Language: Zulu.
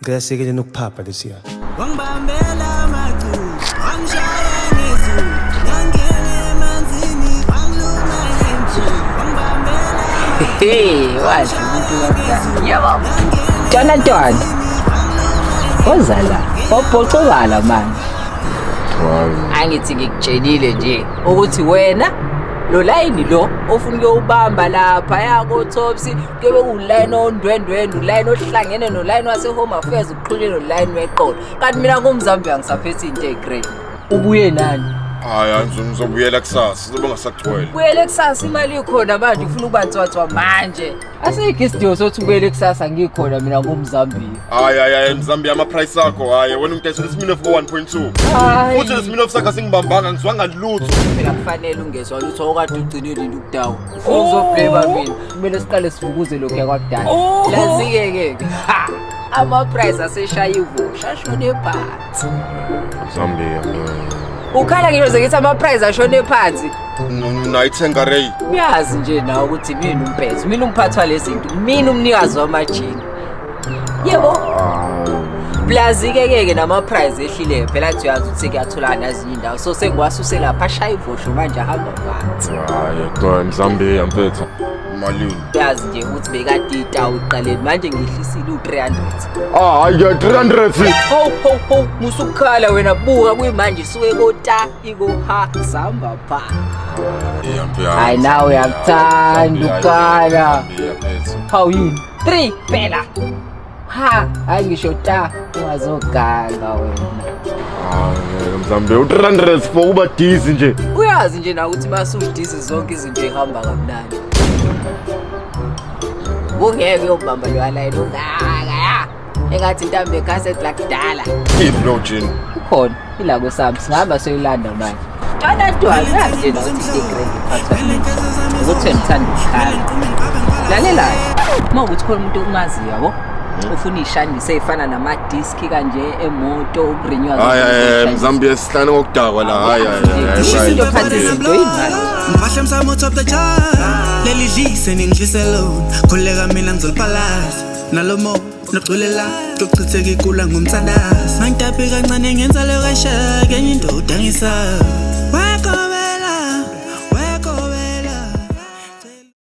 Ngicela siyekeleni ukuphapha lesiya. Wangibambela amaculo, wangishaya ngezulu, ngangena emanzini, wangiluma ngemvubu. Wangibambela Hey, wadla umuntu kamntana. Yebo. Ntwana ntwana. Woza la. Wabhocokala manje. Angithi ngikutshelile nje ukuthi wena lo layini lo ofuna ukuyowubamba lapha yako Tops kuyobe kuwulayini ondwendwende ulayini ohlangene nolayini wase-Home Affairs uqhule nolayini weqolo kanti mina kumzambiya ngisaphethe into eyigrade ubuye nani. Hayi, ngizobuyela kusasa, uzobe ngasakugcwele. Buyele kusasa, imali ikhona manje, ufuna ukubantswatswa manje. Asikho isidingo sokuthi ubuyele kusasa, ngikhona mina ngumzambiya. Hayi, hayi, hayi, Mzambiya, ama-price akho, hayi, wena ungidayisela iSmirnoff ngo-1.2. Hayi. Futhi leSmirnoff sakho asingibambanga, ngizwanga lutho. Phela kufanele ungezwa lutho, okade ugcine nini ukudawa ufuna uzoblema mina. Kumele siqale sivukuze lokhu yakwakudala. Lazi-ke ke ha ama-price aseshaya ivosha ashone phansi. Mzambiya, Ukhala ngisho sengithi ama-price ashone phansi. Nayithenga Ray. Uyazi nje nawe ukuthi mina umpethu, mina umphathi walezi zinto, mina umnikazi wamajini. Yebo. Plus-ke ke nama-price ehlile phela, athi uyazi ukuthi sekuyatholakala nezinye iy'ndawo, so sengiwasuse lapha ashaya ivosho manje ahamba phansi. Hayi, kodwa Mzambiya mfethu. Malini? Uyazi nje ukuthi bekade itawu ekuqaleni, manje ngihlisile u-300. Ah, hayi, 300. Ho ho ho, musukukhala wena, buka kuyimanje isuke kota iko ha samba pha. Hayi, nawe uyakuthanda ukukhala. Hawu yini? 3 phela. Ha, hayi ngisho ta ungazoganga wena. Hayi, Mzambiya, u-300 for uba dizzy nje. Uyazi nje nawe ukuthi masudizi zonke izinto ehamba kamnandi. Ungeke uyobamba lo layini ungaka ya. Engathi intambo yecassette lakudala. Iphi lo jini? Ukhona ila kwesami, singahamba soyilanda manje. Ntwana ntwana, uyazi nje nawe ukuthi i-grade iphathwa ukuthi wena uthanda ukukhala. Lalela, uma ukuthi khona umuntu umaziyo yabo ufuna iy'shandisi ey'fana namadiski kanje emoto ukurenewa. Hayi, hayi, Mzambiya, sihlane ngokudakwa la. Hayi, hayi, hayi. Into phansi izinto yini manje? Ngiphahla emsamo top the chart. Leli dlise ningidlise lona. Khuleka mina ngizoliphalasa. Nalomo nogculela kuchitheka ikula ngumthandazo. Mangitapi kancane ngenza lokasha kenye indoda ngisaba. Wako.